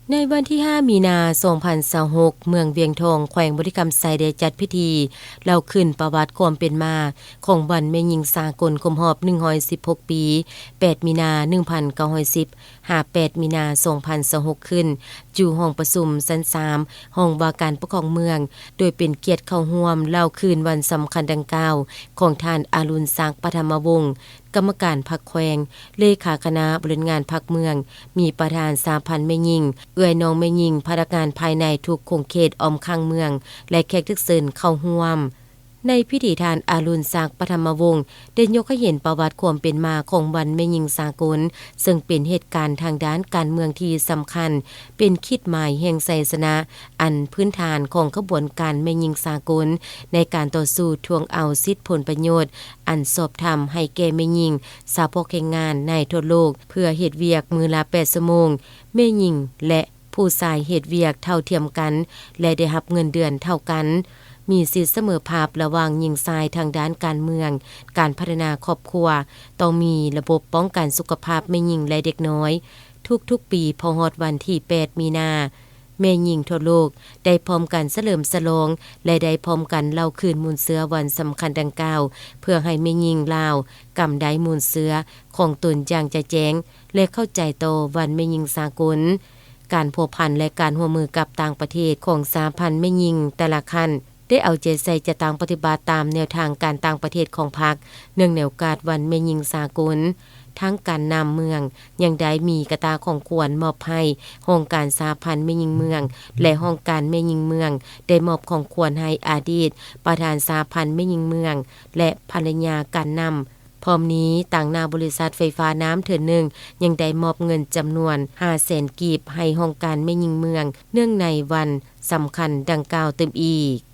ໃນວັນທີຫ້າ ມີນາ ສອງພັນຊາວຫົກ ເມືອງວຽງທອງ ແຂວງບໍລິຄຳໄຊ ໄດ້ຈັດພິທີເລົ່າຄືນປະຫວັດຄວາມເປັນມາຂອງວັນແມ່ຍິງສາກົນຄົບຮອບໜຶ່ງຮ້ອຍສິບຫົກປີ ແປດ ມີນາ ໜຶ່ງພັນເກົ້າຮ້ອຍສິບ ຫາ ແປດ ມີນາ ສອງພັນຊາວຫົກ ຂຶ້ນ ຢູ່ຫ້ອງປະຊຸມຊັ້ນສາມ ຫ້ອງວ່າການປົກຄອງເມືອງ ໂດຍເປັນກຽດເຂົ້າຮ່ວມເລົ່າຄືນວັນສຳຄັນດັ່ງກ່າວ ຂອງທ່ານ ອາລຸນສັກ ປະຖະມະວົງ ກຳມະການພັກແຂວງ, ເລຂາຄະນະບໍລິຫານງານພັກເມືອງ, ມີປະທານສະຫະພັນແມ່ຍິງ, ເອື້ອຍນ້ອງແມ່ຍິງ, ພະນັກງານພາຍໃນທຸກຂົງເຂດອ້ອມຂ້າງເມືອງ ແລະ ແຂກຖືກເຊີນເຂົ້າຮ່ວມ. ໃນພິທີ ທ່ານ ອາລຸນສັກ ປະຖະມະວົງ ໄດ້ຍົກໃຫ້ເຫັນປະຫວັດຄວາມເປັນມາຂອງວັນແມ່ຍິງສາກົນ, ເຊິ່ງເປັນເຫດການທາງດ້ານການເມືອງທີ່ສຳຄັນ, ເປັນຂີດໝາຍແຫ່ງໄຊຊະນະອັນພື້ນຖານຂອງຂະບວນການແມ່ຍິງສາກົນ ໃນການຕໍ່ສູ້ທວງເອົາສິດຜົນປະໂຫຍດອັນຊອບທຳໃຫ້ແກ່ແມ່ຍິງ, ສະເພາະແຮງງານໃນທົ່ວໂລກ ເພື່ອເຮັດວຽກມື້ລະແປດຊົ່ວໂມງ. ແມ່ຍິງ ແລະ ຜູ້ຊາຍເຮັດວຽກເທົ່າທຽມກັນ ແລະ ໄດ້ຮັບເງິນເດືອນເທົ່າກັນ, ມີສິດສະເໝີພາບລະຫວ່າງຍິງຊາຍທາງດ້ານການເມືອງ, ການພັດທະນາຄອບຄົວ, ຕ້ອງມີລະບົບປ້ອງກັນສຸຂະພາບແມ່ຍິງ ແລະ ເດັກນ້ອຍ. ທຸກໆປີ ພໍຮອດວັນທີແປດ ມີນາ, ແມ່ຍິງທົ່ວໂລກໄດ້ພ້ອມກັນສະເຫຼີມສະຫຼອງ ແລະ ໄດ້ພ້ອມກັນເລົ່າຄືນມູນເຊື້ອວັນສຳຄັນດັ່ງກ່າວ ເພື່ອໃຫ້ແມ່ຍິງລາວກຳໄດ້ມູນເຊື້ອຂອງຕົນຢ່າງຈະແຈ້ງ ແລະ ເຂົ້າໃຈຕໍ່ວັນແມ່ຍິງສາກົນ. ການພົວພັນ ແລະ ການຮ່ວມມືກັບຕ່າງປະເທດຂອງສະຫະພັນແມ່ຍິງແຕ່ລະຂັ້ນ ໄດ້ເອົາໃຈໃສ່ຈັດຕັ້ງປະຕິບັດຕາມແນວທາງການຕ່າງປະເທດຂອງພັກ, ເນື່ອງໃນໂອກາດວັນແມ່ຍິງສາກົນ, ທາງການນຳເມືອງຍັງໄດ້ມີກະຕ່າຂອງຂວັນມອບໃຫ້ຫ້ອງການສະຫະພັນແມ່ຍິງເມືອງ ແລະ ຫ້ອງການແມ່ຍິງເມືອງ ໄດ້ມອບຂອງຂວັນໃຫ້ອະດີດປະທານສະຫະພັນແມ່ຍິງເມືອງ ແລະ ພັນລະຍາການນຳ. ພ້ອມນີ້, ຕາງໜ້າບໍລິສັດໄຟຟ້ານ້ຳເທີນໜຶ່ງ ຍັງໄດ້ມອບເງິນຈຳນວນຫ້າແສນກີບໃຫ້ຫ້ອງການແມ່ຍິງເມືອງ ເນື່ອງໃນວັນສຳຄັນດັ່ງກ່າວຕື່ມອີກ.